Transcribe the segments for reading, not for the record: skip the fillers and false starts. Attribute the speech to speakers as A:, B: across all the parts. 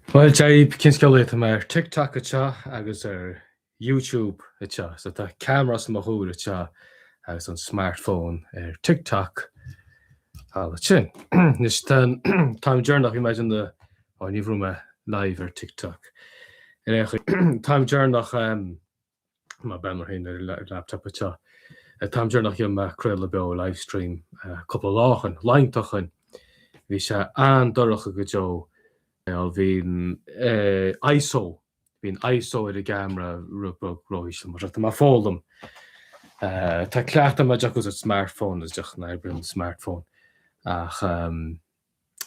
A: Bhuel, Dia dhaoibh, cén scéal é? Tá mé ar TikTok anseo agus ar YouTube anseo. So tá ceamara os mo chomhair anseo agus an smartphone ar TikTok thall ansin. Anois tá an t-am deireanach bhí mé ag déanamh, ó ní raibh mé live ar TikTok. Ar aon chaoi, an t-am deireanach má bhean mar féin ar an laptop anseo. An t-am deireanach dhein mé craoladh beo live stream cúpla lá ó shoin, laethanta ó shoin. Bhí sé an-dorcha go deo. Bhí an ISO, bhí an ISO ar an gceamara rud beag ró-íseal mar tá mé ag foghlaim. Tá cleachtadh agam ag úsáid smartphone is deoch ná oibríonn an smartphone ach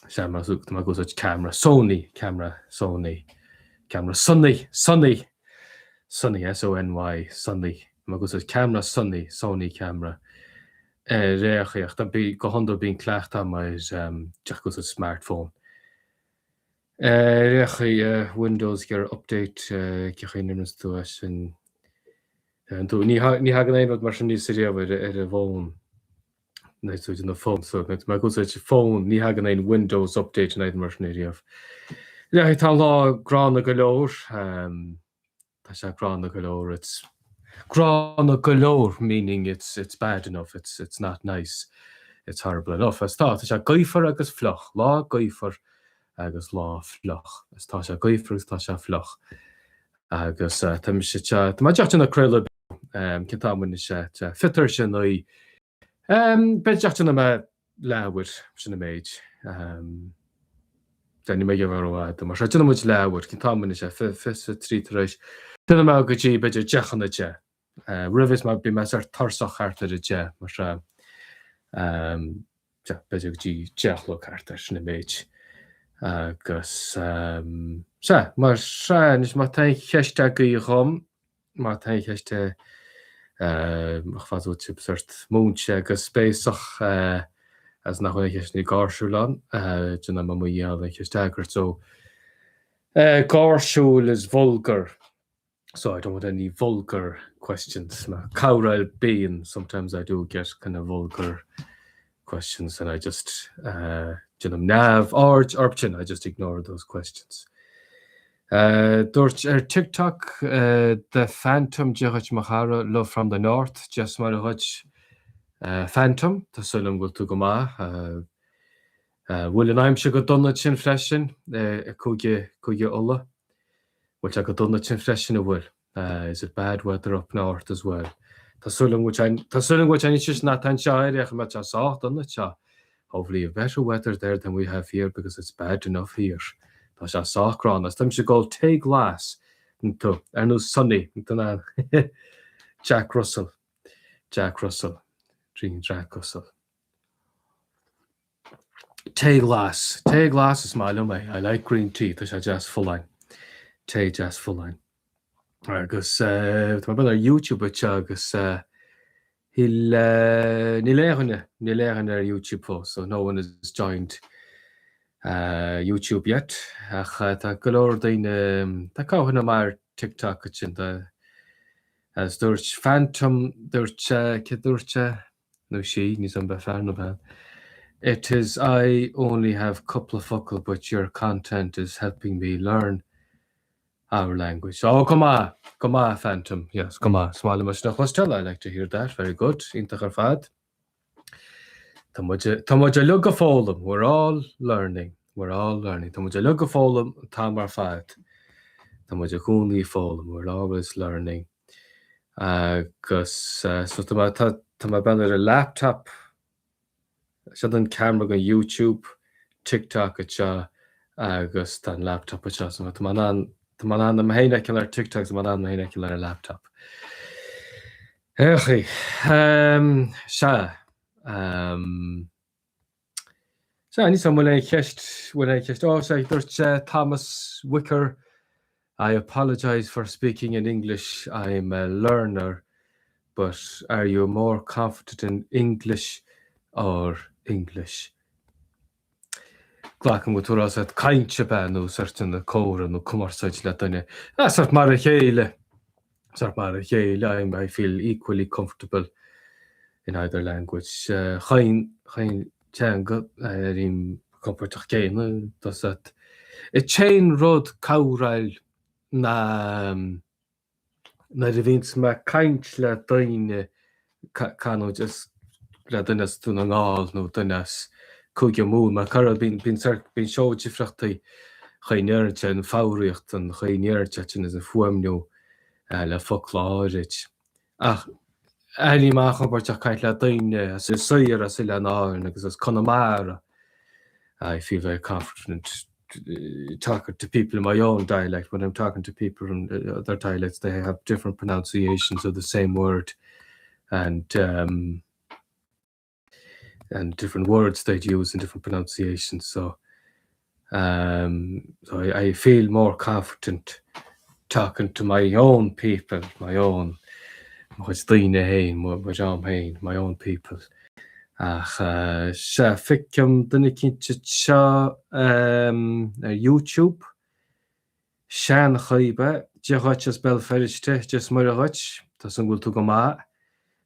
A: Sea, mar tá mé ag úsáid ceamara Sony, ceamara Sony, ceamara Sony, Sony, Sony, S-O-N-Y, Sony. Tá mé ag úsáid ceamara Sony, Sony camera, ar aon chaoi, ach tá, go hiondúil bíonn cleachtadh agam ar deoch ag úsáid smartphone. Ar aon chaoi, Windows ag iarraidh update, cén chaoi a n-imríonn tú é sin? Ní thagann aon rud mar sin aníos ariamh ar an bhfón. Nuair atá tú ag fón so nuair atá mé ag úsáid fón ní thagann aon Windows update ná aon mar sin ariamh. Yeah, tá an lá gránna go leor. Tá sé gránna go leor. It's gránna go leor meaning it's it's bad enough, it's it's not nice, it's horrible enough. Is tá, tá sé gaofar agus fliuch, lá gaofar agus lá fliuch. Is tá sé gaofar agus tá sé fliuch. Agus tá mise tá mé ag déanamh craoladh cén t-am anois é? Tá 8:40. B'fhéidir deoch déanfaidh mé leathuair, sin an méid. Níl mé ag iarraidh rófhada, mar seo déanfaidh muid leathuair, cén t-am anois é? 23 tar éis. Déanfaidh mé go dtí b'fhéidir 9:50. Roimhe is bíonn mé sórt tuirseach thart ar a 10, mar seo. B'fhéidir go dtí 10 a chlog thart air, sin an méid. Agus sea, mar sea, anois má tá aon cheist agaibh dhom, Má tá aon cheist ach fad bhfuil sibh sórt múinte agus béasach agus nach bhfuil aon cheisteanna gáirsiúil ann, déanfaidh mé mo dhícheall aon cheist a fhreagairt. So, gáirsiúil is vulgar, so I don't want any vulgar questions. Corruair bíonn, sometimes I do get kind of vulgar questions and I just déanaim neamhaird orthu sin, I just ignore those questions. Dúirt ar TikTok The Phantom Dia dhuit mo chara, love from the north, Dia 's Muire dhuit Phantom, tá súil agam go bhfuil tú go maith. Bhfuil an aimsir go dona ansin freisin i Cúige, Cúige Uladh? Bhfuil sé go dona ansin freisin, an bhfuil? Is it bad weather up north as well? Tá súil agam go bhfuil sé, tá súil agam go bhfuil sé níos deise ná atá anseo ar aon chuma, tá sé sách dona anseo. Hopefully you've better weather there than we have here because it's bad enough here. Tá sé sách gránna. Is táimse ag ól tae glas, tú, ar nós Sonny, an Jack Russell, Jack Russell, Dream Jack Russell. Tae glas. Tae glas is maith liom é. I like green tea. Tá sé deas folláin. Tae deas folláin. Agus tá mé ar YouTube anseo agus níl níl aon dhuine, níl aon dhuine ar YouTube fós, so no one has joined YouTube yet. Ach tá go leor daoine, tá corrdhuine maith ar TikTok ansin. Agus dúirt Phantom, dúirt sé, cé dúirt sé? nó sí, níl 's a'm ab fear nó bean. It is I only have cúpla focal but your content is helping me learn our language. Oh, go maith! Go maith, Phantom. Yes, go maith. Is maith liom é sin a chloisteáil. I like to hear that. Very good. Iontach ar fad. Tá muid, tá muid uilig ag foghlaim. We're all learning. We're all learning. Tá muid uilig ag foghlaim an t-am ar fad. Tá muid i gcónaí ag foghlaim. We're always learning. Agus so tá mé, tá, tá mé ag breathnú ar an laptop, seo an camera don YouTube, TikTok anseo agus tá an laptop anseo so tá mé in ann, tá mé in ann mé féin a fheiceáil ar TikTok tá mé in ann mé féin a fheiceáil ar an laptop. Ar aon chaoi, sea, Sea, níl 's a'm an bhfuil aon cheist, bhfuil aon cheist, ó, sea, dúirt Thomas Wicker, I apologise for speaking in English, I'm a learner, but are you more confident in English or English? Glacaim go bhfuil tú ag rá sórt caint ab ea nó sórt comhrá nó cumarsáid le duine. Ah, sórt mar a chéile. Sórt mar a chéile, I'm, I feel equally comfortable in either language. Chaon, chaon teanga, airím compordach céanna, tá sórt. An t-aon rud cabhráil ná nuair a bhíonns mé ag caint le daoine, canúint as, le duine as Dún na nGall nó duine as Cúige Mumhan, mar cara, bíonn, bíonn sort, bíonn seó-difríochtaí chaoi a ndeireann sé, an foghraíocht, an chaoi a ndeireann sé sin is an fuaimniú le focla áirid. Ach airím an-chompordach caint le daoine as Inis Oírr, as Oileáin Árann agus as Conamara. I feel very confident talking to people in my own dialect. When I'm talking to people in other dialects, they have different pronunciations of the same word and um, and different words they'd use in different pronunciations. So um, so I, I feel more confident talking to my own people, my own mo chuid daoine féin, mo dhream féin, my own people. Ach sea, feicim duine eicínt anseo ar YouTube, Seanchaí ab ea, Dia dhuit as Béal Feirste, Dia is Muire dhuit, tá súil agam go bhfuil tú go maith.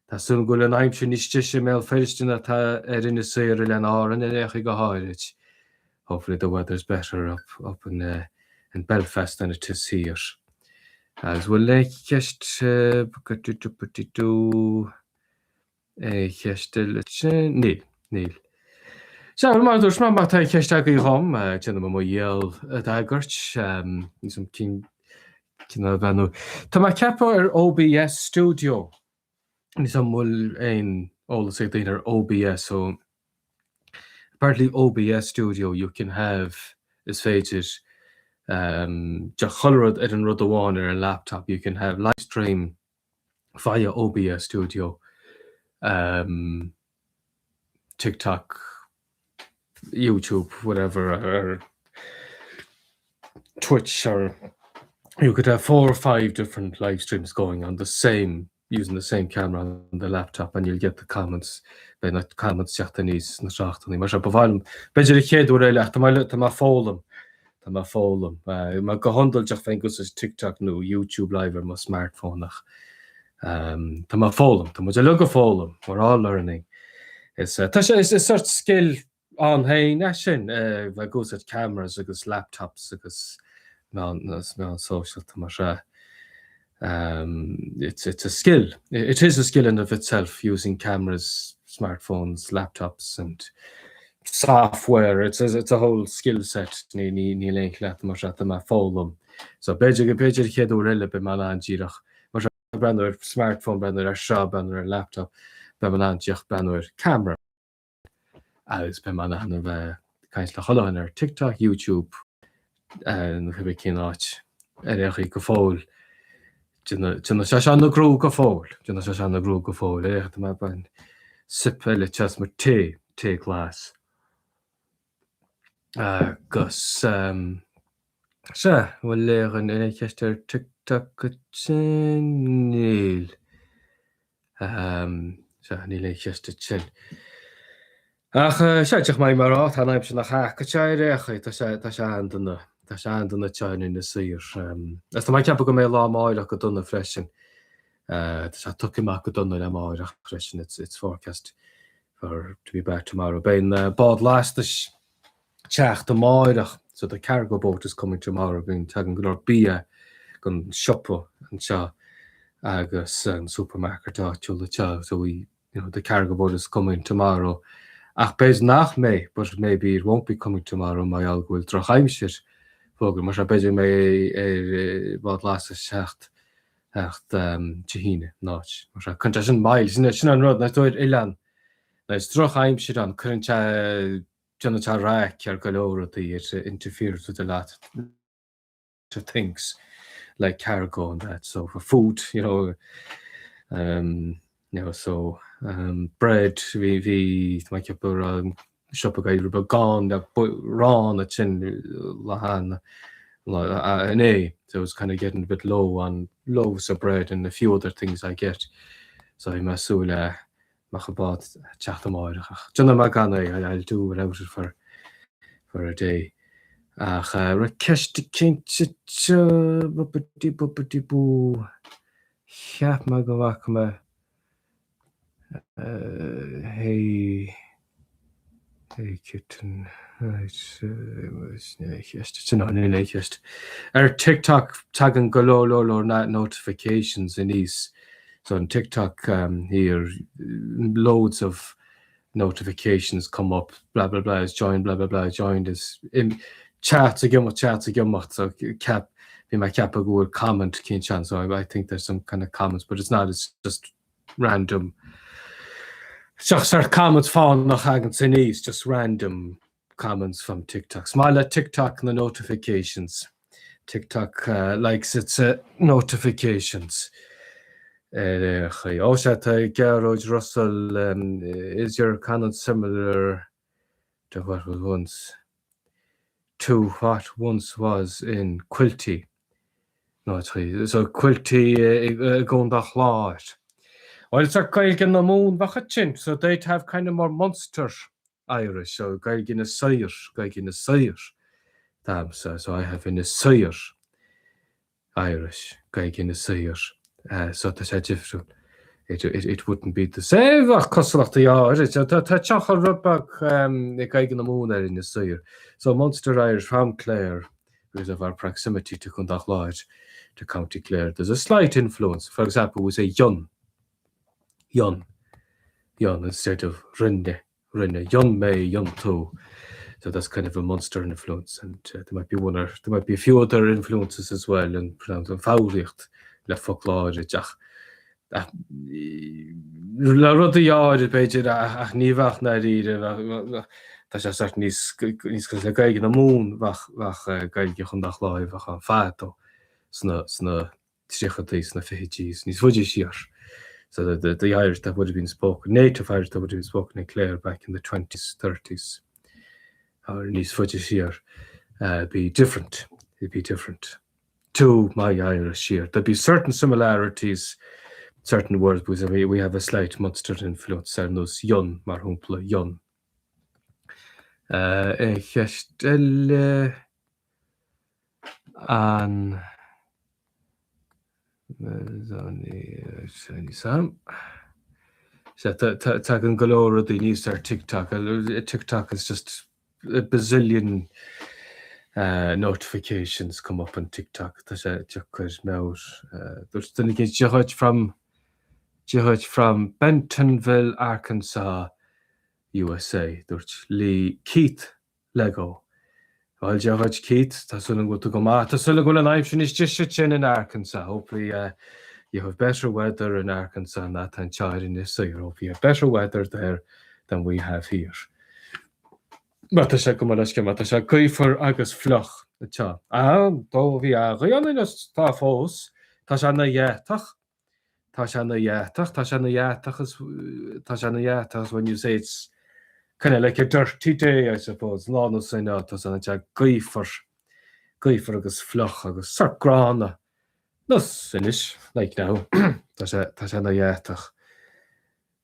A: Tá súil agam go bhfuil an aimsir níos deise i mBéal Feirste ná atá ar Inis Oírr Oileáin Árann ar aon chaoi go háirid. Hopefully the weather's better up up in in Belfast than it is here. Agus bhfuil aon cheist aon cheist eile sin? Níl, níl. Sea, bhuel mar a dúirt mé, má tá aon cheist agaibh dhom, déanfaidh mé mo dhícheall a fhreagairt. Níl 's a'm cén cineál bhean Tá mé ag ceapadh ar OBS Studio. Níl 's a'm an bhfuil aon eolas ag daoine ar OBS so apparently OBS Studio you can have is féidir um de chuile rud ar an rud amháin ar an laptop you can have live stream via OBS Studio um TikTok YouTube whatever or Twitch or you could have four or five different live streams going on the same using the same camera on the laptop and you'll get the comments beidh na comments teacht aníos na tráchtanna mar seo ba mhaith liom b'fhéidir an chéad uair eile ach tá mé tá mé ag foghlaim tá mé ag foghlaim mar go hiondúil díreach bheinn ag úsáid TikTok nó YouTube live ar mo smartphone ach um, tá mé ag foghlaim tá muid uilig ag foghlaim we're all learning is tá sé is sort skill ann féin é sin, bheith ag úsáid cameras agus laptops agus meán meán sóisialta mar seo. It's it's a skill. It is a skill in of itself using cameras, smartphones, laptops and software. It's a, it's a whole skill set. Ní ní níl aon chleachtadh mar seo tá mé ag foghlaim. So b'fhéidir b'fhéidir an chéad uair eile beidh mé in ann díreach mar seo breathnú ar smartphone, breathnú ar seo, breathnú ar laptop, beidh mé in ann díreach breathnú ar camera. agus beidh mé in ann a bheith ag caint le chuile dhuine ar TikTok, YouTube nó cibé cén áit ar aon chaoi go fóill. Déanfaidh sé seo na gnó go fóill, déanfaidh sé seo na gnó go fóill. Ar aon chaoi tá mé ag baint sip eile as mo tae, tae glas. Agus sea, bhfuil aon cheist ar TikTok ansin? Níl. Sea, níl aon cheist ansin. Ach sea, díreach mar a rá, tá an aimsir nach ea go ar aon chaoi, tá sé, tá sé an-dona, tá sé an-dona anseo in Inis Oírr. Agus tá mé ag ceapadh go mbeidh lá amáireach go dona freisin. Tá sé tugtha amach go dona le amáireach freisin, it's, it's forecast for to be bad tomorrow. Beidh an bád lastais teacht amáireach, so the cargo boat is coming tomorrow, bíonn, tagann go leor bia gon siopa anseo agus an supermarket áitiúil anseo, so we, you know, the cargo boat is coming tomorrow. Ach b'fhéidir nach mbeidh, but maybe it won't be coming tomorrow mar gheall go bhfuil drochaimsir fógartha, mar seo b'fhéidir go mbeidh ar bád lastais teacht teacht Dé hAoine in áit. Mar seo, cuireann sé sin moill, sin sin an rud, nuair atá ar oileán, nuair is drochaimsir ann, cuireann sé Déanann sé raic ar go leor rudaí, it interferes with a lot of things like cargo and that, so for food, you know, um, you know, so um, bread, bhí, bhí, tá mé ag ceapadh go raibh siopa ag éirí beagán le arán ansin lá cheana, lá inné, so it was kind of getting a bit low on loaves of bread and a few other things I get, so bhí mé ag súil le mbeadh an bád ag teacht amáireach ach déanfaidh mé gan é, I'll do without it for, for a day. Ach raibh ceist eicínt bubaidí bubaidí bú cheap mé go bhfaca mé hey. Hey kitten, Sin an aon cheist. Ar TikTok tagann go leor leor leor notifications aníos. So on TikTok um, here loads of notifications come up blah blah blah is joined blah blah blah joined is in chats ag imeacht chats ag imeacht so ceap bhí mé ag ceapadh go bhfuil comment eicínt ann so I, I think there's some kind of comments but it's not it's just random Seo sort comments fánach a thagann aníos just random comments from TikTok. Is maith le TikTok na notifications. TikTok uh, likes its uh, notifications. Ar chaoi. Ó sea, tá Gearóid Russell, um, is your canúint similar to what was once to what once was in Quilty? No, so Quilty i gContae an Chláir. Well, it's Gaeilge na Mumhan bheadh sin, so they'd have kind of more Munster Irish, so Gaeilge Inis Oírr, Gaeilge Inis Oírr a'msa, so I have Inis Oírr Irish, Gaeilge Inis Oírr, so tá sé difriúil. It, it, it wouldn't be the same ach cosúlachtaí áirid. Tá, tá tionchar rud beag um, ag Gaeilge na Mumhan ar Inis Oírr. So Munster Irish from Clare, because of our proximity to Contae an Chláir, to County Clare, there's a slight influence. For example, we say yun, yun, yun instead of rinne, rinne, yun mé, yun tú. So that's kind of a Munster influence, and uh, there might be one or there might be a few other influences as well in an foghraíocht le focla áirid ach le rudaí áirid b'fhéidir ach ní bheadh ndáiríre tá sé sort níos níos cosúil le Gaeilge na Mumhan bheadh bheadh Gaeilge Chontae an Chláir bheadh ann fadó sna sna tríochadaí sna fichidí is níos faide siar. So the, the, the Irish that would have been spoken, native Irish that would have been spoken in Clare back in the 20s, 30s, or níos faide siar, uh, be different. It'd be different to my Irish here. There'd be certain similarities, certain words, because we, we have a slight Munster influence ar nós yun, mar shampla, yun. Uh, cheist eile an Sam. Tagann go leor rudaí aníos ar TikTok. TikTok is just a bazillion uh, notifications come up on TikTok. Tá sé deacair meabhair. Dúirt duine éigin Dia dhuit from Dia dhuit from Bentonville, Arkansas, USA. Dúirt Lee Keith Lego. Bhuel, Dia dhuit, Keith, tá súil agam go bhfuil tú go maith. Tá súil agam go bhfuil an aimsir níos deise ansin in Arkansas. Hopefully uh, you have better weather in Arkansas ná tá anseo ar Inis Oírr. Hope you have better weather there than we have here. Má tá sé go maith leis má tá sé gaofar agus fliuch anseo. Ah, do bhí agaí an anois tá fós. Tá sé ina dheatach. Tá sé ina dheatach, tá sé ina dheatach is tá sé ina dheatach is when you say it's kind of like a dirty day, I suppose, lá nó sin ná tá sé ina gaofar, gaofar agus fliuch agus sort gránna. Nós anois, like now, tá sé tá sé ina dheatach.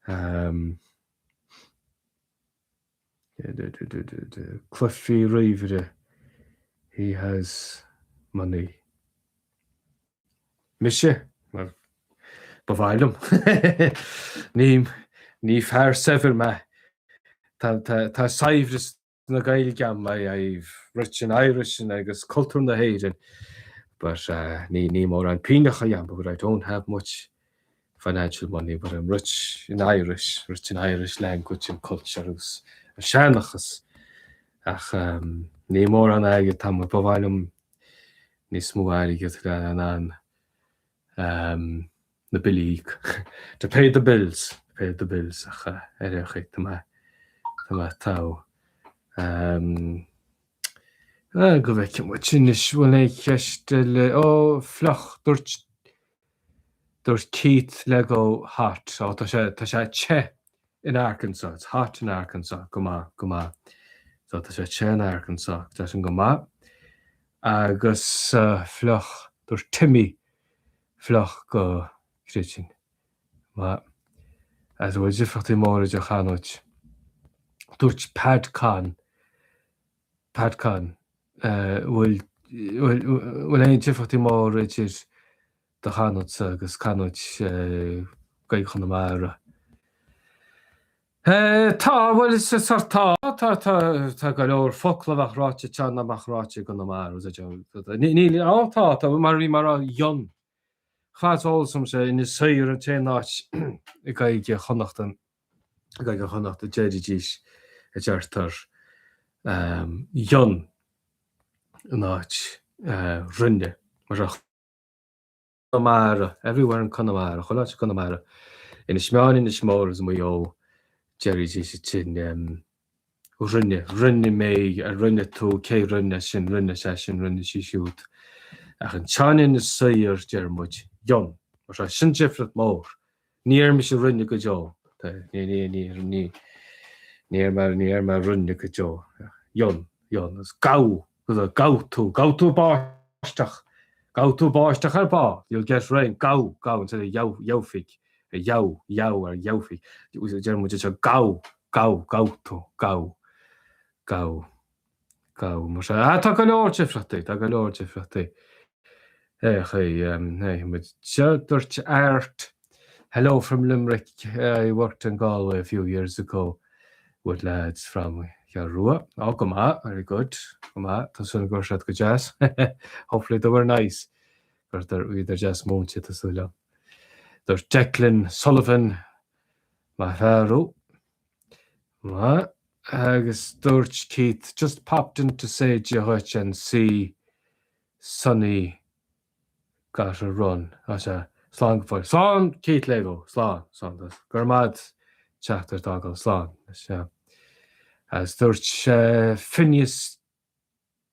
A: Um, Cluichí ríomhaire, he has money. Mise? Bhuel, ba mhaith liom. Ní, ní fear saibhir mé. Tá, tá, tá saibhreas na Gaeilge agam, I, I've rich in Irish and agus cultúr na hÉireann. But uh, ní, ní mórán pínneacha agam, but I don't have much financial money, but I'm rich in Irish, rich in Irish language and culture agus an seanchas. Ach um, ní mórán airgead atá agam, ba mhaith liom níos mó airgid le in ann na billí a íoc. To pay the bills, pay the bills ach ar aon chaoi tá mé tá mé togha. Go bhfeicfidh muid anois bhfuil aon cheist eile. Ó, fliuch, dúirt dúirt Keith Lego hot. Ó, tá sé tá sé te in Arkansas. It's hot in Arkansas. Go maith, go maith. So tá sé te in Arkansas. Tá sin go maith. Agus uh, fliuch, dúirt Timmy fliuch go creitin. Maith. As bhfuil difríochtaí móra idir chanúint. Dúirt Pad Con, Pad Con, uh, bhfuil bhfuil aon difríochtaí móra idir do chanúintsa agus canúint Gaeilge Chonamara. Tá, bhuel, is sort tá, tá, tá, tá go leor focla a bheadh ráite anseo nach mbeadh ráite i gConamara, is é, níl, á, tá, tá, mar bhí mar a fhionn. Cha fhad eolas agamsa Inis Oírr an t-aon áit i Gaeilge Chonnacht, i Gaeilge Chonnacht a deiridís, a deirtear, fhionn in áit rinne, mar a. Conamara, everywhere in Conamara, chuile áit i gConamara, Inis Meáin, Inis Mór agus Maigh Eo, deiridís ansin rinne, rinne mé, ar rinne tú, cé rinne sin, rinne seisean, rinne sí siúd. Ach anseo in Inis Oírr deir muid fhionn, mar sea, sin difríocht mór. Ní deir mise rinne go deo, ní, ní, ní, ní, ní deir mé, ní deir mé rinne go deo, fhionn, fhionn, agus gabh, Gabh tú, gabh tú báisteach, gabh tú báisteach ar ball, you'll get rain, gabh, gabh, instead of gheabh, gheobhaidh, gheabh, gheabh ar gheobhaidh, deir muid anseo gabh, gabh, gabh tú, gabh, gabh, gabh, mar sea, ah, tá go leor difríochtaí, tá go leor difríochtaí. Ech, hey, muid, seo dúirt Art, Hello from Limerick, I worked in Galway a few years ago with lads from Cheathrú Rua. Oh, go maith, very good, go maith, tá súil agam go raibh siad go deas. Hopefully they were nice. Go bhíodar deas múinte, tá súil agam. Dúirt Declan Sullivan, maith fear thú. Maith. Agus dúirt Keith, just popped in to say Dia dhuit and see Sonny Got a run. Á sea. Slán go fóill. Slán, Keith Lego. Slán. Slán. Go raibh maith agat teacht ar d'fhágáil. Slán. Sea. Agus dúirt Phineas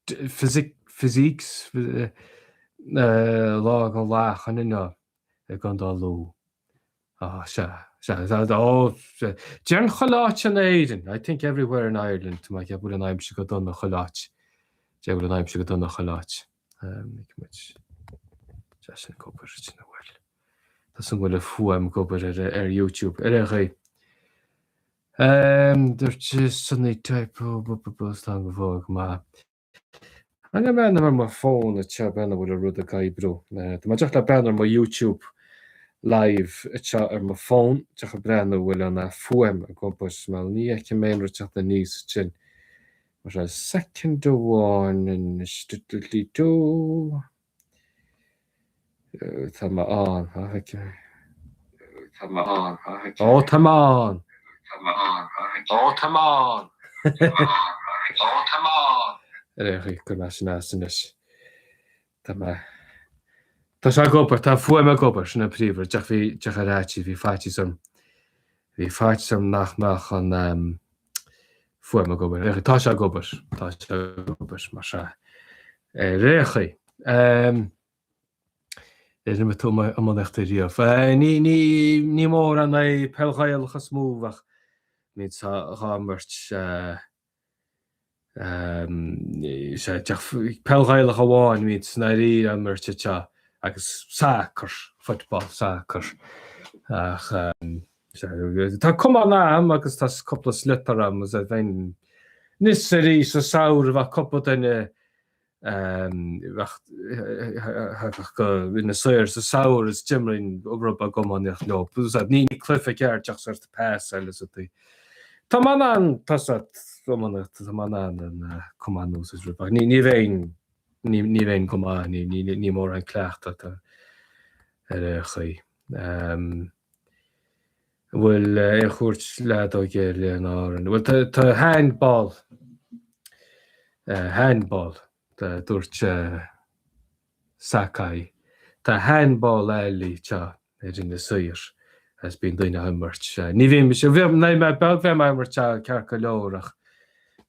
A: Physiques lá don lachan inniu i gContae Lú. Á, sea. Sea. Ó, déarfainn chuile áit in Éirinn. I think everywhere in Ireland. Tá mé ag ceapadh go bhfuil an aimsir go dona chuile áit. Déarfainn go bhfuil an aimsir go dona chuile áit. Muid sé sin ag obair sin a bhfuil. Tá san bhfuil a fuaim ag obair ar ar YouTube ar aon chaoi. Dúirt Sonny Typo slán go fóill go maith. An breathnú ar mo fón anseo breathnú bhfuil an rud ag oibriú. Tá mé díreach le breathnú ar mo YouTube live anseo ar mo fón, díreach ag breathnú bhfuil an fuaim ag obair. Mar ní fheicim aon rud teacht aníos ansin. Mar sea, soicind amháin anois, du-du-du-du. Tá mé ann, ha, feicim. Tá mé ann, ha, feicim. Ó, tá mé ann! Tá mé ann, ha, feicim. Ó, tá mé ann! Ó, tá mé ann! Ar aon chaoi, cuir mé sin as anois. Tá mé. Tá sé ag obair, tá an fuaim ag obair, sin an príomhrud. Díreach bhí, díreach ar fhaitíos, bhí faitíos orm, bhí faitíos orm nach mbeadh an fuaim ag obair. Tá sé ag obair, tá sé ag obair, mar sea. Ar aon chaoi, ar imir tú iománaíocht riamh? Ní, ní, ní mórán é, peil Ghaelach is mó a bheadh, bhíonn dhá imirt, Sea, peil Ghaelach amháin a bhíonn i ndáiríre á imirt anseo agus sacar, football, sacar. Ach tá camán a'm agus tá cúpla sliotar a'm agus bheinn anois arís sa samhradh bheadh cúpla duine Bheadh go Inis Oírr sa samhradh is d'imreoinn rud beag iománaíocht leo. Ní cluiche ceart díreach sórt pasáil is rudaí. Tá mé in ann tá iománaíocht tá mé in ann an camán a úsáid rud beag. Ní bheinn ní bheinn go maith ní mórán cleachtadh atá ar aon chaoi. An bhfuil aon chúirt leadóige ar Oileáin Árann? Bhuel tá tá handball handball dúirt Sakai. Tá handball alley anseo ar Inis Oírr agus bíonn daoine á imirt. Ní bhím mise bhí mé beag bheith á imirt ceart go leor ach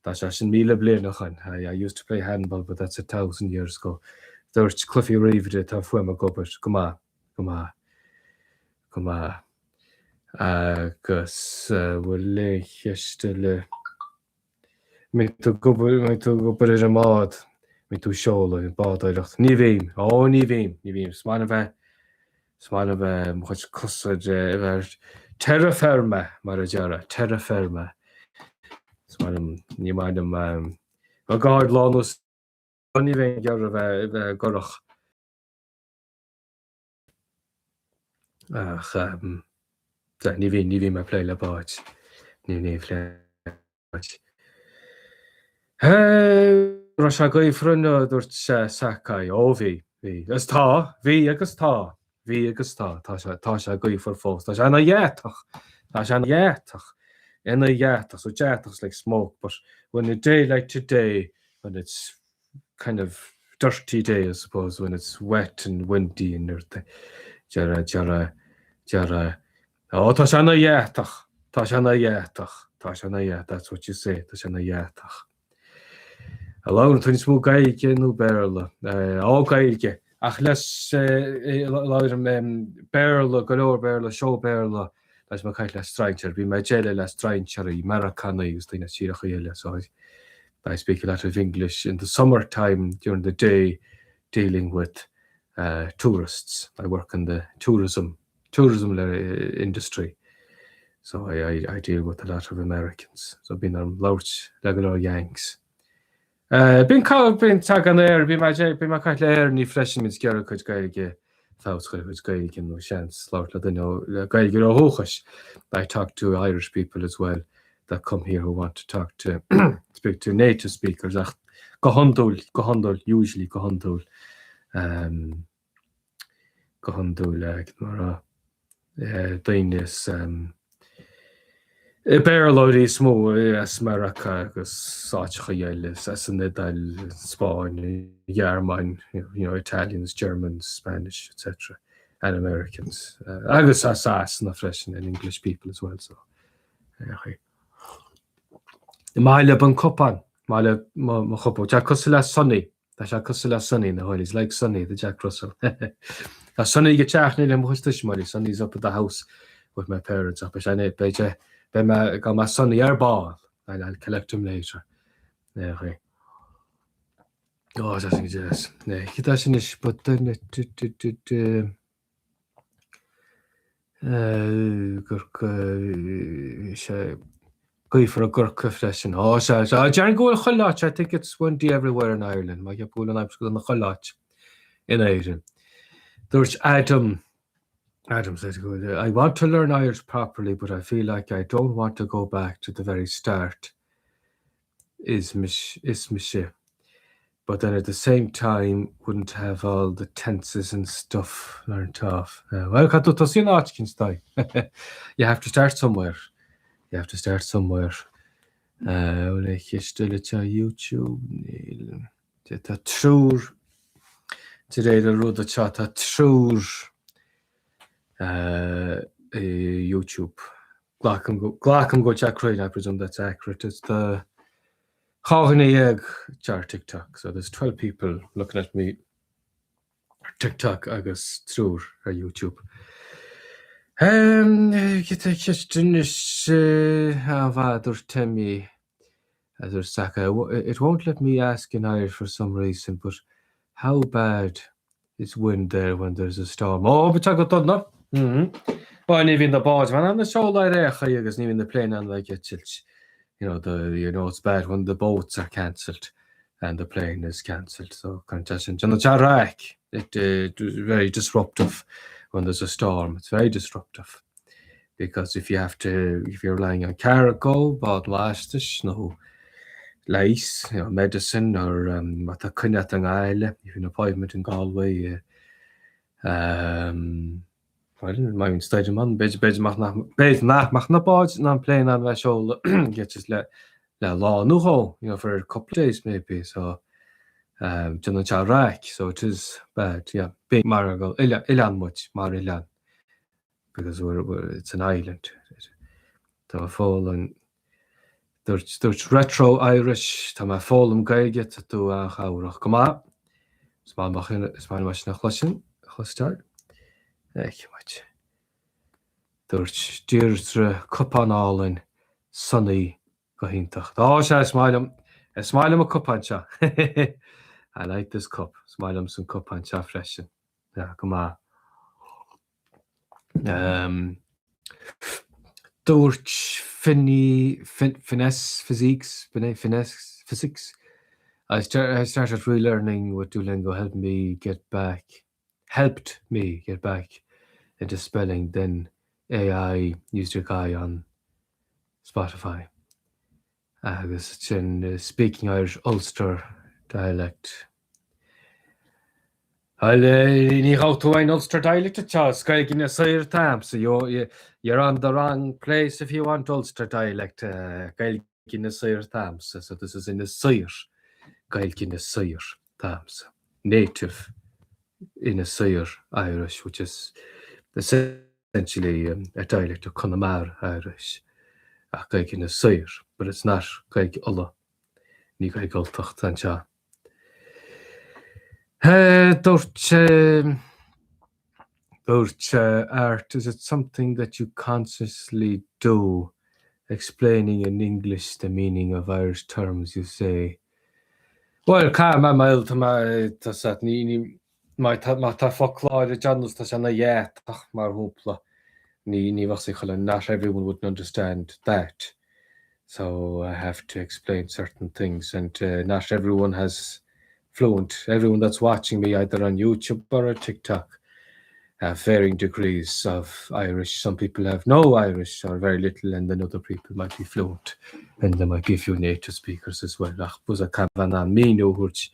A: tá sé sin 1,000 bliain ó shin. I used to play handball but that's a thousand years ago. Dúirt cluichí ríomhaire tá fuaim ag obair go maith. Go maith. Go maith. Agus bhfuil aon cheist eile? An mbíonn tú ag obair, an mbíonn tú ag obair ar an mbád? An mbíonn tú ag seoladh, bádóireacht? Ní bhím. Ó, ní bhím. Ní bhím. Is maith liom bheith, is maith liom bheith, mo chuid cosa ar, ar terra firma, mar a déarfá, terra firma. Is maith liom, ní maith liom, bheith go hard lá nó ní bheinn ag iarraidh bheith, bheith i gcurach. Ach ní bhíonn, ní bhíonn mé ag plé le báid. Ní bhíonn ag plé le báid. Raibh sé gaofar inniu, a dúirt Sakai. Ó bhí, bhí. Is tá, bhí agus tá. Bhí agus tá. Tá sé, tá sé gaofar fós. Tá sé ina dheatach. Tá sé ina dheatach. Ina dheatach. So deatach is like smoke, but when a day like today, when it's kind of dirty day, I suppose, when it's wet and windy and everything, deara, deara, deara, Ó, tá sé ina dheatach, tá sé ina dheatach, tá sé ina dheatach, that's what you say, tá sé ina dheatach. A labhrann tú níos mó Gaeilge nó Béarla? Ó, Gaeilge. Ach leis, labhraím Béarla, go leor Béarla, seó Béarla, leis mé ag caint le strainséir. Bíonn mé ag déileáil le strainséirí, Meiriceánaigh agus daoine as tíortha eile, so I speak a lot of English in the summer time during the day dealing with tourists. I work in the tourism tourism industry so I I I deal with a lot of Americans so bíonn orm labhairt le go leor Yanks. Bíonn bíonn tagann air bíonn mé bíonn mé ag caint le Éireannaigh freisin bíonn ag iarraidh a gcuid Gaeilge feabhas a chur ar a gcuid Gaeilge nó seans labhairt le duine le Gaeilgeoir ó dhúchas. I talk to Irish people as well that come here who want to talk to speak to native speakers ach go hiondúil go hiondúil usually go hiondúil um, go hiondúil mar daoine is Béarlóirí is mó as Meiriceá agus áiteacha eile, as an Iodáil, Spáinn, Ghearmáin, you know, Italians, Germans, Spanish, etc. and Americans. Agus as Sasana freisin, and English people as well, so. Maith libh an cupán, maith libh mo chupán. Tá cosúil le Sonny. Tá sé cosúil le Sonny na He's like Sonny, the Jack Russell. Tá Sonny ag an teach le mo chuid tuismitheoirí, Sonny's up at the house with my parents ach beidh sé beidh sé beidh mé gabhfaidh mé Sonny ar ball. I'll, I'll collect him later. Ó, tá sin deas. Cad sin is Bhí sé gaofar i gCorcaigh freisin. Ó, sea, sea. Déarfainn go bhfuil chuile áit, I think it's windy everywhere in Ireland. Má cheap go bhfuil an aimsir go dona chuile áit in Éirinn. Dúirt Adam, Adam says, I want to learn Irish properly, but I feel like I don't want to go back to the very start. Is mise, is mise. But then at the same time wouldn't have all the tenses and stuff learnt off. Well, caithfidh tú tosú in áit éicint, dóigh. You have to start somewhere. You have to start somewhere. Bhfuil aon cheist eile ar YouTube? Níl. Tá triúr de réir an rud atá tá triúr i YouTube. Glacaim go glacaim go bhfuil sé cruinn, I presume that's accurate. It's the 12 dhuine ar TikTok. So there's 12 people looking at me ar TikTok agus triúr ar YouTube. Cad é ceist anois a dúirt Timmy a dúirt Saka. It won't let me ask in Irish for some reason, but how bad is wind there when there's a storm? Ó, bíonn sé go dona. Bhuel, ní bhíonn na báid in ann seoladh ar aon chaoi agus ní bhíonn na pléin in ann bheith ag eitilt. You know, the, you know it's bad when the boats are cancelled and the plane is cancelled. So, cuireann sé sin, déanann sé raic. It, uh, very disruptive when there's a storm. It's very disruptive. Because if you have to, if you're relying on cargo, bád lastais, nó leigheas, you know, medicine, or um, má tá coinne agat i nGaillimh, if you've an appointment in Galway, um, well, má bhíonn stoirm ann, b'fhéidir b'fhéidir nach b'fhéidir nach mbeadh na báid ná an plane in ann bheith ag seoladh get just le le lá nó dhó, you know, for a couple of days maybe, so um, déanann sé raic, so it is bad, yeah. Bíonn mar go oileán muid, mar oileán. because we're, we're, it's an island. Tá mé ag foghlaim dúirt, dúirt Retro Irish, tá mé ag foghlaim Gaeilge, tá tú an-chabhrach go maith. Is maith liom is maith liom sin a chloisin, a chloisteáil. Feicfidh muid. Dúirt Deirdre cupán álainn, Sonny go hiontach. Tá sé, is maith liom, is maith liom an cupán seo. I like this cup. Is maith liom san cupán seo freisin. Yeah, go maith. Dúirt Finney, Finesse Physiques, Finesse Physics, I started relearning with Duolingo helped me get back, helped me get back into spelling, then AI used a guy on Spotify. Agus sin Speaking Irish Ulster dialect. Bhuel, ní gheobhaidh tú aon Ulster dialect anseo, is Gaeilge Inis Oírr atá a'msa, you're on the wrong place if you want Ulster dialect, Gaeilge Inis Oírr atá a'msa, so this is Inis Oírr, Gaeilge Inis Oírr atá a'msa, native Inis Oírr Irish, which is essentially a dialect of Connemara Irish, ach Gaeilge Inis Oírr, but it's not Gaeilge Uladh, ní Gaeilge Ultach atá anseo. Dúirt Dúirt Art, is it something that you consciously do, explaining in English the meaning of Irish terms you say? Bhuel, caithfidh mé, mar tá mé, tá sé, ní, ní, má tá, má tá foclóir ag déanamh, tá sé ina dheatach, mar shampla, ní, ní bheadh sé chuile, not everyone would understand that. So I have to explain certain things and not everyone has fluent, everyone that's watching me either on YouTube or on TikTok have varying degrees of Irish. Some people have no Irish or very little and then other people might be fluent and there might be a few native speakers as well. Ach bus a caithfidh an míniú a thabhairt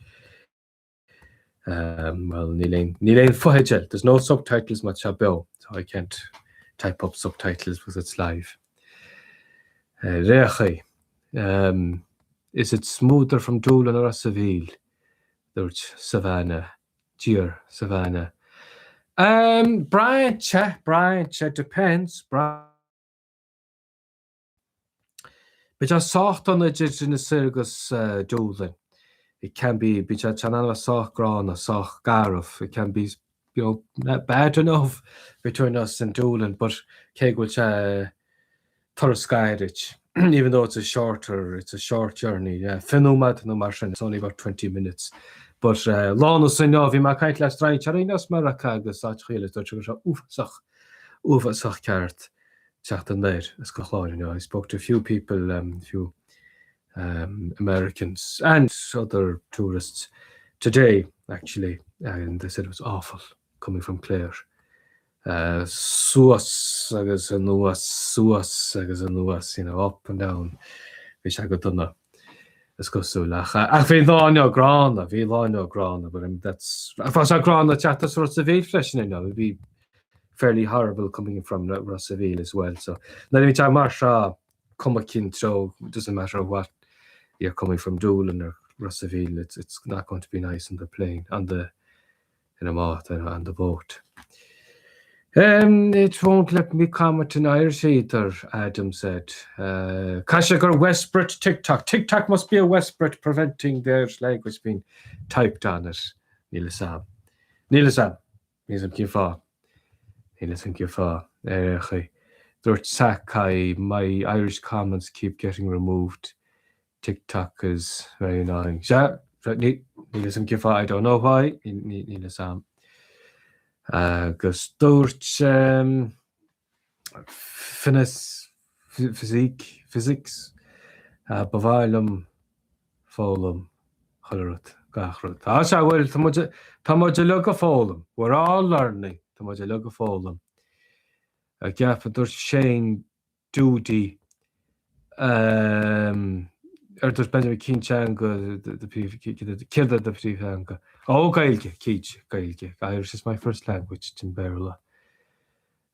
A: Bhuel, níl aon, níl aon fotheidil, there's no subtitles mar tá sé beo, so I can't type up subtitles because it's live. Réachaí. Is it smoother from Doolin or Ros a' Mhíl? Dúirt Savannah. Dear Savannah. Braitheann sé, braitheann sé, depends, braitheann. Bíonn sé sách dona idir Inis Oírr agus Doolin. It can be, bíonn sé in ann a bheith sách gránna, sách garbh. It can be, you know, bad enough between us and Doolin, but cé go bhfuil sé turas gairid, even though it's a shorter, it's a short journey, yeah, 20 nóiméad nó mar sin, it's only about 20 minutes. But lá nós inniu, bhí mé ag caint le strainséirí as Meiriceá agus áiteacha eile, dúirt sé go raibh sé uafásach, uafásach ceart. teacht anoir as an Chlár inniu. I spoke to a few people, a few Americans and other tourists today actually and they said it was awful coming from Clare. Suas agus anuas, suas agus anuas, you know, up and down. Bhí sé go dona is cosúil ach ach bhí lá inniu gránna, bhí lá inniu gránna, but I mean that's bhí sé gránna teacht as Ros a' Mhíl freisin inniu, bhí fairly horrible coming from Ros a' Mhíl as well. So nuair a bhíonn sé mar seo cuma cén treo, it doesn't matter what you're coming from Doolin or Ros a' Mhíl, it's, it's not going to be nice on the plane, on the in a moth and on the boat. It won't let me comment in Irish either, Adam said. Caithfidh sé gur West Brit TikTok. TikTok must be a West Brit preventing the Irish language being typed on it. Níl fhios a'm. Níl fhios a'm. Níl fhios a'm cén fáth. Níl fhios a'm cén fáth. Ar aon chaoi. Dúirt Sakai, my Irish comments keep getting removed. TikTok is very annoying. Sea, níl fhios a'm cén fáth, I don't know why, níl fhios a'm. Agus dúirt Finis Physique, Physics, ba mhaith liom foghlaim chuile rud, gach rud. Tá sea, bhuel, tá muid, tá muid uilig ag foghlaim. We're all learning. Tá muid uilig ag foghlaim. A gceapann, dúirt Shane Doody, ar dúirt Benjamin cén teanga do príomh, céard é do phríomhtheanga? Ó, Gaeilge, cinnte, Gaeilge. Irish is my first language, sin Béarla.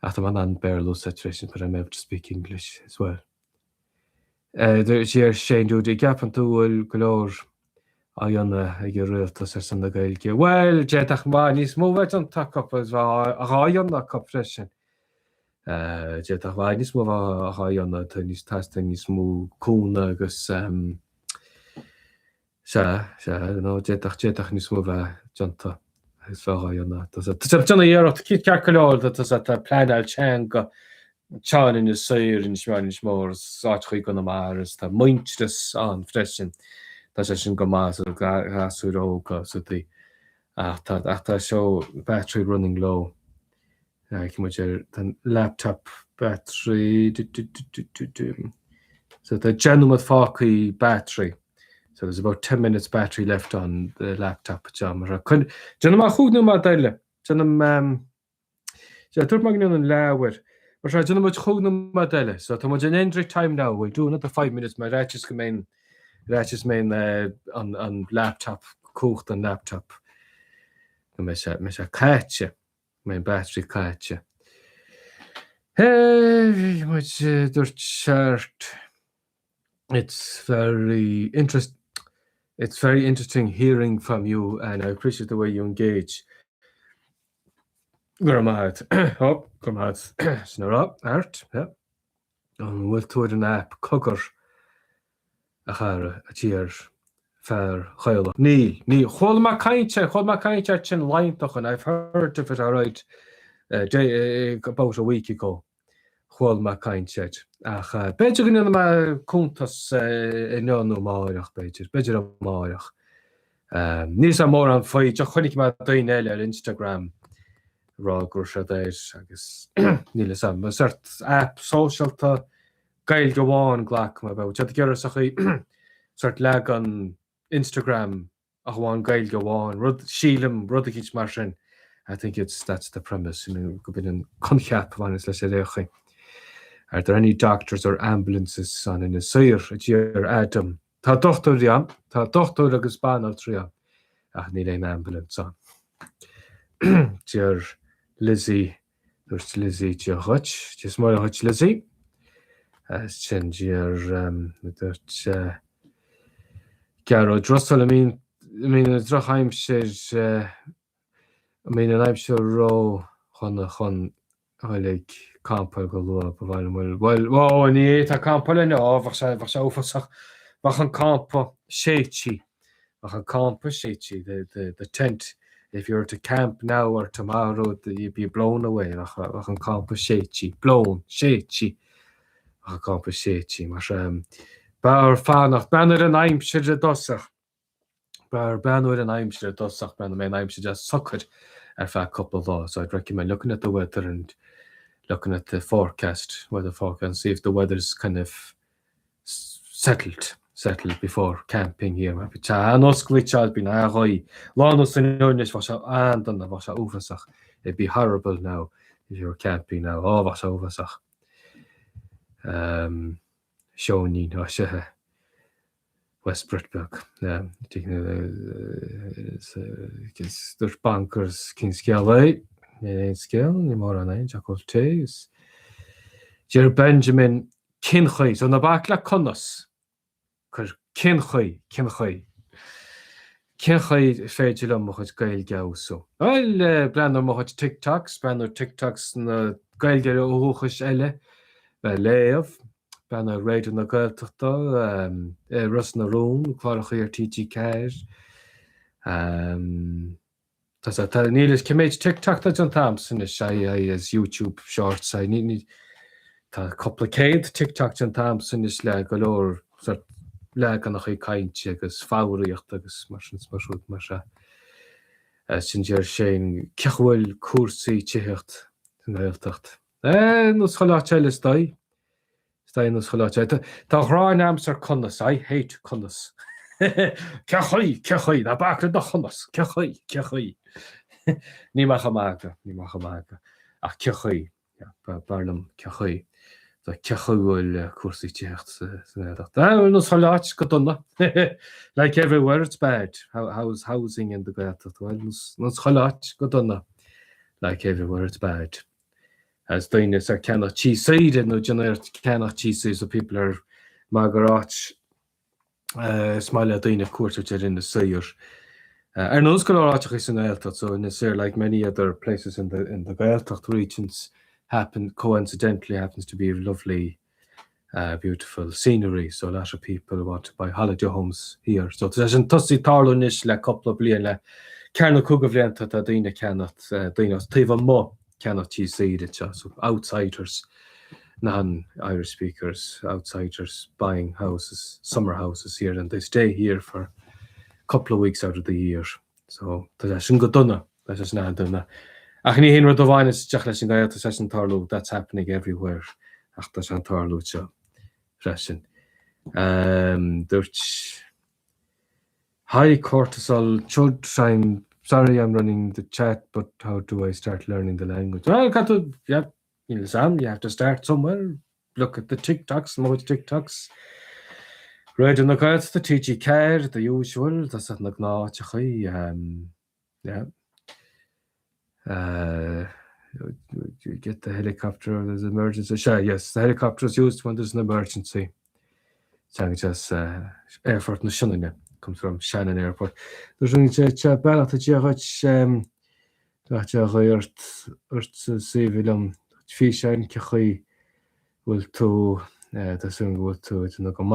A: Ach tá mé in ann Béarla a úsáid freisin, but I'm able to speak English as well. Deir Shane Doody, gceapann tú bhfuil go leor á dhéanamh ag an rialtas ar son na Gaeilge? Bhuel, d'fhéadfadh mhaith níos mó bheith déanta acu agus bheith á dhéanamh acu freisin. D'fhéadfadh mhaith níos mó bheith á dhéanamh, tá níos teastaíonn níos mó cúnamh agus Sea, sea, nó d'fhéadfadh, d'fhéadfadh níos mó a bheith déanta agus bheith á dhéanamh. Tá sé ag déanamh iarracht, ceart go leor, tá sé, tá pleanáil teanga anseo in Inis Oírr, Inis Meáin, Inis Mór, is áiteacha i gConamara is tá Muintearas ann freisin. Tá sé sin go maith do ghasúir óga is rudaí. Ach tá, ach tá seo battery running low. Feicfidh muid ar an laptop battery. So tá 10 nóiméad fágtha battery. So there's about 10 minutes battery left on the laptop anseo. Mar déanfaidh mé chúig nóiméad eile. Déanfaidh dúirt mé go ndéanfainn an leabhar. Mar sea, déanfaidh muid chúig nóiméad eile. So tá muid in injury time now. We'll do another 5 minutes mar ar fhaitíos go mbeidh ar fhaitíos go mbeidh an an laptop, cumhacht an laptop, go mbeidh sé, mbeidh sé caite, go mbeidh an battery caite. Bhí muid, dúirt Art, it's very interest, it's very interesting hearing from you and I appreciate the way you engage. Go raibh maith agat. Ó, go raibh maith agat. Sin a rá, Art, yeah. An bhfuil tú ar an aip Cogar, a chara, a deir fear Ghaelach? Níl, níl. Chuala mé caint air, chuala mé caint air sin laethanta ó shin, I've heard of it alright, day, about a week ago. Chuala mé caint air. Ach b'fhéidir go ndéanfaidh mé cuntas inniu nó amáireach, b'fhéidir. B'fhéidir amáireach. Níl 'fhios a'm mórán faoi, just chonaic mé daoine eile ar Instagram ag rá go raibh siad air agus níl 'fhios a'm. Sórt aip sóisialta Gaeilge amháin glacaim, ab ea? Tá siad ag iarraidh sochaí sórt leagan Instagram ach amháin Gaeilge amháin, rud, sílim, rud eicínt mar sin. I think it's, that's the premise, you know, go b'in an coincheap a bhaineas leis ar aon chaoi. Are there any doctors or ambulances on Inis Oírr, a deir Adam. Tá dochtúirí ann, tá dochtúir agus banaltraí ann, ach níl aon ambulance ann. Deir Lizzie, dúirt Lizzie, Dia dhuit, Dia is Muire dhuit Lizzie. Sin deir, dúirt, Gearóid Russell, an mbíonn, an mbíonn an drochaimsir, an mbíonn an aimsir ró-dhona chun dhul ag campáil go luath, ba mhaith liom, bhuel, bhuel, ó, ní fhéadfá campáil inniu, ó, bheadh sé, bheadh sé uafásach, bheadh an campa séidte, bheadh an campa séidte, the, the, the tent, if you were to camp now or tomorrow, you'd be blown away, bheadh, bheadh an campa séidte, blown, séidte. Bheadh an campa séidte, mar sin. B'fhearr fanacht, breathnú ar an aimsir i dtosach. B'fhearr breathnú ar an aimsir i dtosach, breathnú an mbeidh an aimsir deas socair ar feadh cúpla lá. So I'd recommend looking at the weather and looking at the forecast, weather forecast, and see if the weather's kind of settled, settled before camping here. Mar bhí sé an-oscailte, bíonn an-ghaoth. Lá nós inniu anois, bheadh sé an-dona, bheadh sé uafásach. It'd be horrible now if you were camping now. Ó, bheadh sé uafásach. Seoinín, á sea, West Brit beag. Dúirt Bonkers cén scéal é? Níl aon scéal, níl mórán ann, Jack ól tae. Deir Benjamin cén chaoi, so ná bac le conas. Cuir cén chaoi, cén chaoi? Cén chaoi ar féidir liom mo chuid Gaeilge a fheabhsú? Bhuel, breathnú ar mo chuid TikToks, breathnú ar TikToks na Gaeilgeoirí ó dhúchais eile, bheith ag léamh, breathnú ar Raidió na Gaeltachta, Ros na Rún, cláracha ar TG4. Tá sé, tá, níl fhios cé méid TikTok atá déanta a'msa anois, I, I, is YouTube Shorts, I, ní, ní, tá cúpla céad TikTok déanta a'msa anois le go leor sort leaganacha cainte agus foghraíocht agus mar sin, mar rud mar seo. Sin deir Shane, cén chaoi a bhfuil cúrsaí tithíocht sa nGaeltacht? Eh, nós chuile áit eile is dóigh. Is dóigh nós chuile áit eile. Tá gráin a'msa ar conas, I hate conas. Cén chaoi, cén chaoi, ná bac le do chonas, cén chaoi, cén chaoi. Ní maith chomh maith acu, ní maith chomh maith acu. Ach cén chaoi, yeah, b'fhearr liom cén chaoi. So cén chaoi a bhfuil cúrsaí tithíocht sa nGaeltacht? Ah, nós chuile áit, go dona. Like everywhere, it's bad. How, how's housing in the Gaeltacht? Well, nós chuile áit, go dona. Like everywhere, it's bad. As daoine is ag ceannach tí saoire nó déanamh iarracht ceannach tí saoire so people are mar gur áit is maith le daoine cuairt a thabhairt ar Inis Oírr. Ar nós go leor áiteacha sa nGaeltacht so Inis Oírr like many other places in the in the Gaeltacht regions happen coincidentally happens to be lovely beautiful scenery so a lot of people want to buy holiday homes here. So tá sé sin tosaithe tarlú anois le cúpla bliain, le ceathair nó cúig de bhlianta tá daoine ag ceannacht, daoine as taobh amuigh ceannacht tí saoire anseo, so outsiders, non-Irish speakers, outsiders buying houses, summer houses here and they stay here for a couple of weeks out of the year. So tá sé sin go dona, tá sé sin an-dona. Ach ní haon rud a bhaineann isteach leis an Ghaeltacht, tá sé sin ag tarlú, that's happening everywhere, ach tá sé ag tarlú anseo freisin. Dúirt Hi cortisol, chud, I'm sorry I'm running the chat, but how do I start learning the language? Well, caithfidh tú, yeah. Níl fhios a'm, you have to start somewhere, look at the TikToks, mo chuid TikToks. Raidió na Gaeltachta, TG4, the usual, that's na gnáth-áiteachaí, um, yeah. Uh, you get the helicopter, there's an emergency. Sea, yes, the helicopter is used when there's an emergency. Teanga deas uh, Aerfort na Sionainne, comes from Shannon Airport. There's beannacht Dé dhuit, um, Beannacht Dé ort, ort suíomh liom físeáin cén chaoi bhfuil tú, tá súil go bhfuil tú ag déanamh go maith.